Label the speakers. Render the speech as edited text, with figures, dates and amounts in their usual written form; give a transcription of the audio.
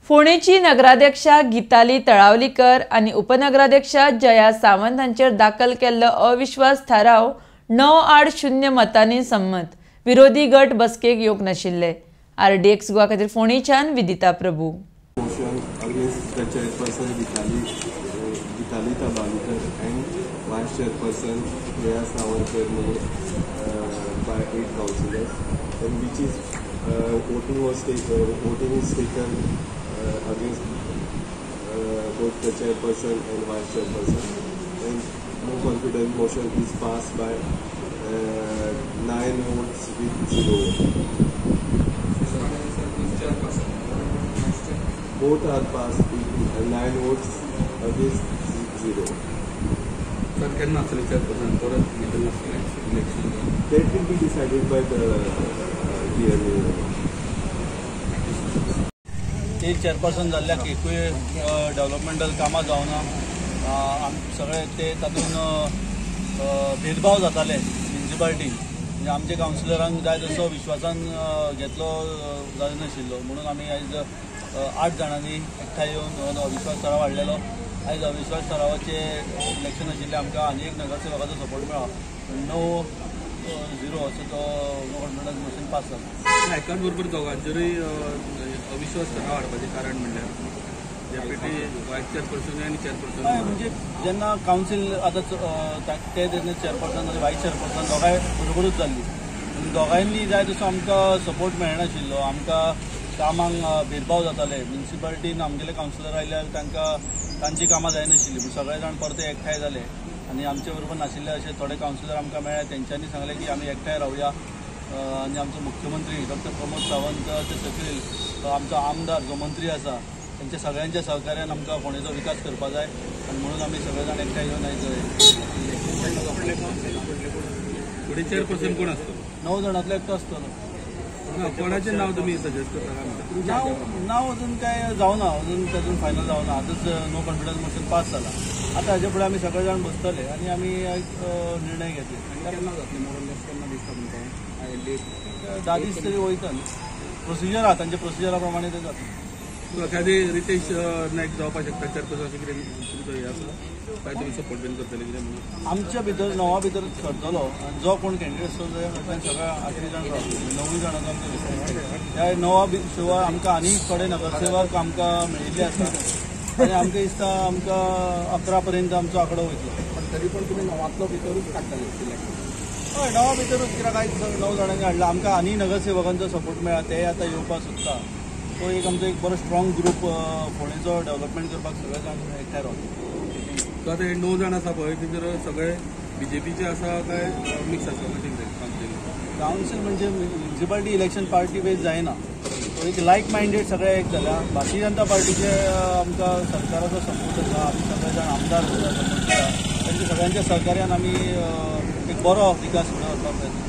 Speaker 1: फोंडेची नगराध्यक्षा गीताली तळावलीकर आनी उपनगराध्यक्षा जया सावंत हांचेर दाखल केल्लो अविश्वास थाराव 9-0 मतांनी संमत. विरोधी गट बसकेक येवंक नाशिल्ले. आरडीएक्स गोवा खातीर फोंडेच्यान विदिता Prabhu.
Speaker 2: Against the chairperson Gitali Tabalikar and vice chairperson Jaya Sawant were made by 8 councillors, and which is voting was taken, voting is taken against both the chairperson and vice chairperson, and no confidence motion is passed by 9 votes with 0. Both are passed with 9 votes against 0.
Speaker 3: Sir, can not chairperson election?
Speaker 2: That will be decided by the TMA.
Speaker 4: ते chairperson जाल्ल्याक एकूय developmental कामां जावना, सगळे ते तातूंत भेदभाव जाताले म्युनिसिपालिटीन. म्हणजे आमचे कावन्सिलरांक जाय तसो विश्वासान घेतलो जायनाशिल्लो, म्हणून आमी आयज 8 जाणांनी एकठांय येवन अविश्वास ठराव हाडलेलो. आयज अविश्वास ठरावाचें इलेक्शन आशिल्लें, आमकां आनी एक नगरसेवकाचो सपोर्ट मेळ्ळो. 9-0 असो तो नो कॉन्फिडन्स मोशन पास जालो.
Speaker 3: एकाच बरोबर दोगांचेरूय अविश्वास ठराव हाडपाचें कारण म्हणल्यार डेप्युटी वायस चेअरपर्सन आनी चेअरपर्सन.
Speaker 4: म्हणजे जेन्ना कावन्सील आतां ते जेन्ना चेअरपर्सन आनी वायस चेअरपर्सन दोगांय बरोबरूच जाल्ली, दोगांयनी जाय तसो आमकां सपोर्ट मेळनाशिल्लो, आमकां कामांक भेदभाव जाताले. म्युनिसिपालिटीन आमगेले कावन्सिलर आयल्यार तांकां तांची कामां जायनाशिल्ली, पूण सगळे जाण परते एकठांय जाले आनी आमचे बरोबर नाशिल्ले अशे थोडे कावन्सिलर आमकां मेळ्ळे. तेंच्यांनी सांगलें की आमी एकठांय रावया आनी आमचो मुख्यमंत्री डॉक्टर प्रमोद सावंत सकयल आमचो आमदार जो मंत्री आसा तेंच्या सगळ्यांच्या सहकार्यान आमकां फोंडेचो विकास करपा जाय आनी म्हणून आमी सगळे जाण एकठांय येवन आयज.
Speaker 3: चेअरपर्सन कोण आसतलो?
Speaker 4: 9 जाणांतलो एकटो आसतलो.
Speaker 3: कोणाचें नांव तुमी सजेस्ट करता?
Speaker 4: नांव अजून काय जावना, अजून तातूंत फायनल जावना. आतांच नो कॉन्फिडन्स मोशन पास जाला. आतां हाजे फुडें आमी सगळे जाण बसतले आनी आमी एक निर्णय घेतले.
Speaker 3: केन्ना जातले मोरलेस, केन्ना दिसता तुमकां?
Speaker 4: 10 दीस तरी वयता न्ही, प्रोसिजर आहा तांच्या प्रोसिजरा प्रमाणे ते जाता.
Speaker 3: एखादी रितेश नायक जावपाक शकता चेअरपर्सन अशें कितें तुमचो हें आसा काय तुमी सपोर्ट बीन करतले कितें म्हणून?
Speaker 4: आमच्या भितर 9 भितर सरतलो आनी जो कोण कॅन्डिडेट आसतलो तातूंतल्यान सगळे 8 जाण रावतले, 9 जाणांचो आमचो विस्वास. ह्या 9 शिवाय आमकां आनी थोडे नगरसेवक आमकां मेळिल्ले आसा आनी आमकां दिसता आमकां 11 पर्यंत आमचो आंकडो वयतलो.
Speaker 3: पण तरी पण तुमी 9 भितरूच काडटले सिलेक्ट?
Speaker 4: हय, 9 भितरूच, कित्याक आयज 9 जाणांनी हाडला. आमकां आनी नगरसेवकांचो सपोर्ट मेळ्ळा, ते आतां येवपाक सोदता. तो एक आमचो एक बरो स्ट्रॉंग ग्रूप फोंडेचो डेव्हलपमेंट करपाक सगळे जाण एकठांय रावता.
Speaker 3: सो आतां हे 9 जाण आसा पळय, ते जर सगळे बीजेपीचे आसा काय मिक्स आसा कशें कितें कावन्सील?
Speaker 4: कावन्सील म्हणजे म्युनिसिपालिटी इलेक्शन पार्टी बेज जायना, सो एक लायक मायंडेड सगळे एक जाल्या. भारतीय जनता पार्टीचे आमकां सरकाराचो सपोर्ट आसा, आमी सगळे जाण आमदार सपोर्ट दिता, तांच्या सगळ्यांच्या सहकार्यान आमी एक बरो विकास फुडें वचपाक प्रयत्न.